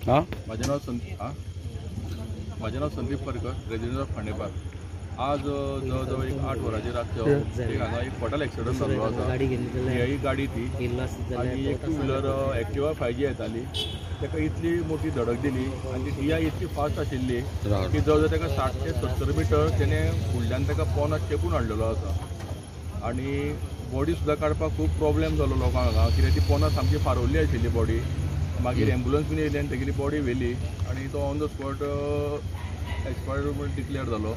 हां, माझें नांव माझें नांव संदीप परकर, रेजिडंट ऑफ खांडेपार. आज जवळ जवळ एक 8 वरांचेर रातचो एक हांगा एक फटल एक्सिडंट जाल्लो आसा. ही गाडी ती आनी एक टू व्हिलर एक्टिवा 5G येताली, ताका इतली मोठी धडक दिली आनी ती डीआय इतकी फास्ट आशिल्ली की जवळ जवळ ताका 60 ते 70 मिटर तेणें फुडल्यान ताका पोंदा चेपून हाडलेलो आसा. आनी बॉडी सुद्दां काडपाक खूब प्रॉब्लेम जालो लोकांक हांगा, कित्याक ती पोंदा सामकी फारवल्ली आशिल्ली बॉडी. मागीर एम्बुलन्स बीन येयली आनी तेगेली बॉडी व्हेली आनी तो ऑन the spot expired म्हूण डिक्लेअर जालो.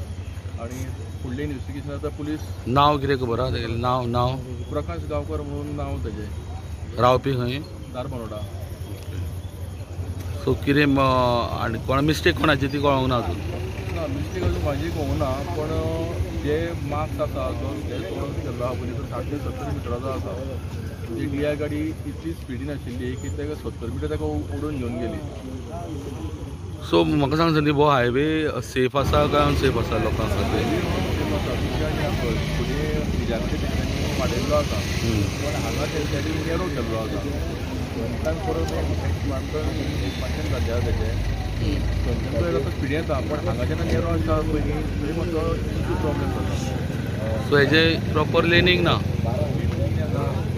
आनी फुडलें इन्वेस्टिगेशन आतां पुलीस. नांव कितें खबर आसा तेगेलें? नांव नांव प्रकाश गांवकर म्हणून नांव तेजें. रावपी खंय? धारबांदोडा. सो कितें आनी कोण मिस्टेक कोणाची ती कळोंक ना अजून? ना, मिस्टेक अजून म्हाजी कळूंक ना, पण जे मार्क्स आसा जो सोडून गेल्लो आसा पळय तो 60 ते 70 मिटराचो आसा. ती डीआय गाडी इतली स्पिडीन आशिल्ली की ताका 70 मिटर ताका उडोवन घेवन गेली. सो म्हाका सांग संदीप, हो हायवे सेफ आसा काय अनसेफ आसा लोकांक खातीर? सेफ आसा, फुडें ब्रिजा कडेन तेंच्यांनी वाडयल्लो आसा, पण हांगा तेंच्यांनी नेरो केल्लो आसा. थंयच्यान परत एक्सपान्शन जाल्लें आसा तेजें. थंयच्यान पळय आतां स्पिडीन येता, पण हांगा जेन्ना नेरो आसा पयलीं थंय मातसो इश्यू प्रॉब्लेम जाता. सो हेजें प्रॉपर लेनींग ना?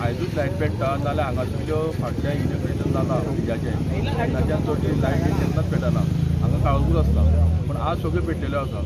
आयजूच लायट पेट्टा जाल्यार हांगासरल्यो फाटल्या इनॉग्रेशन जालां ब्रिजाचें तेन्नाच्यान चडशी लायट केन्नाच पेटना, हांगा काळोखूच आसता, पण आज सगळ्यो पेटलेल्यो आसा.